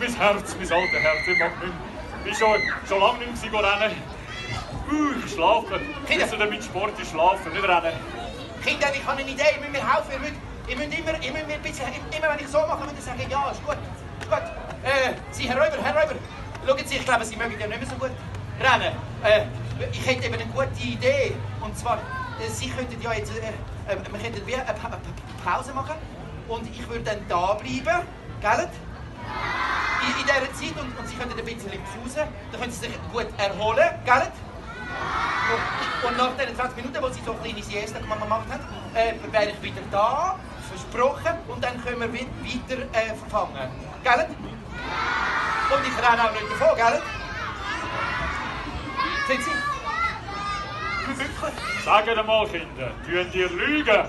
mein Herz, mein altes Herz. Ich mag nicht. Ich bin schon lange nicht mehr rennen. Schlafen. Kinder, damit Sport ist schlafen, nicht rennen. Kinder, ich habe eine Idee, ich muss mir helfen. Ihr müsst immer ein bisschen, immer wenn ich so mache, müsst ihr sagen, ja, ist gut, ist gut. Sie, Herr Räuber, schauen Sie, ich glaube, Sie mögen ja nicht mehr so gut rennen. Ich hätte eben eine gute Idee. Und zwar, Sie könnten ja jetzt, wir könnten wie eine Pause machen. Und ich würde dann da bleiben, gell? In dieser Zeit. Und Sie könnten ein bisschen pausen. Dann können Sie sich gut erholen, gell? Und nach den 20 Minuten, wo Sie so eine kleine Siesta gemacht haben, wäre ich wieder da, versprochen, und dann können wir weiter verfangen. Gell? Und ich renne auch nicht davon, gell? Sind Sie? Wirklich? Sagt einmal, Kinder, tun ihr lügen?